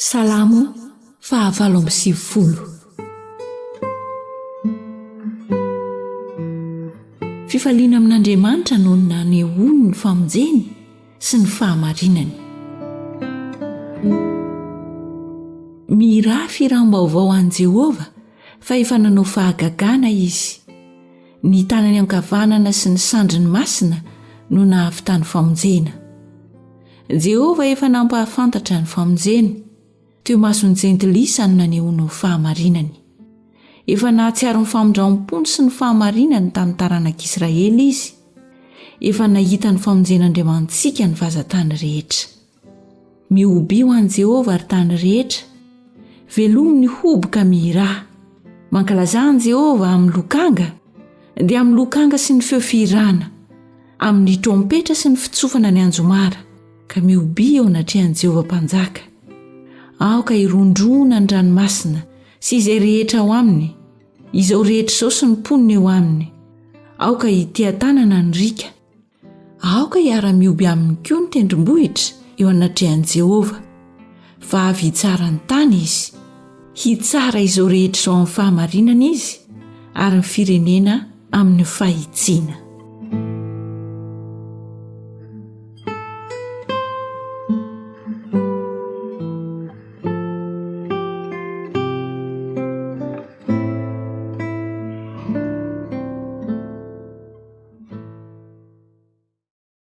Salamo fahavalo 98. Fifaliana amin'Andriamanitra no nanehoany ny famonjeny sy ny fahamarinany. Mihirà fihiram-baovao an'i Jehovah fa efa nanao fahagagana izy. Ny tanany ankavanana sy ny sandriny masina no nahavitany famonjena. Jehovah efa nampahafantatra ny famonjeny, teo imason'ny jentilisa no nanehoany ny fahamarinany. Efa nahatsiaro ny famindram-pony sy ny fahamarinany tamin'ny taranak'Israely izy. Efa nahita ny famonjen'Andriamanitsika ny vazan-tany rehetra. Mihobia ho an'i Jehovah, ry tany rehetra. Velomy ny hoby ka mihirà. Mankalazà an'i Jehovah amin'ny lokanga, dia amin'ny lokanga sy ny feo fihirana, amin'ny trompetra sy ny fitsofana ny anjomara, ka mihobia eo anatrehan'i Jehovah Mpanjaka. Aoka hirondrona ny ranomasina sy izay rehetra ao aminy, izao rehetra izao sy ny mponina eo aminy. Aoka hiteha-tanana ny riaka. Aoka hiara-mihoby aminy koa ny tendrombohitra eo anatrehan'i Jehovah, fa avy hitsara ny tany izy. Hitsara izao rehetra izao amin'ny fahamarinana izy, ary ny firenena amin'ny fahitsiana.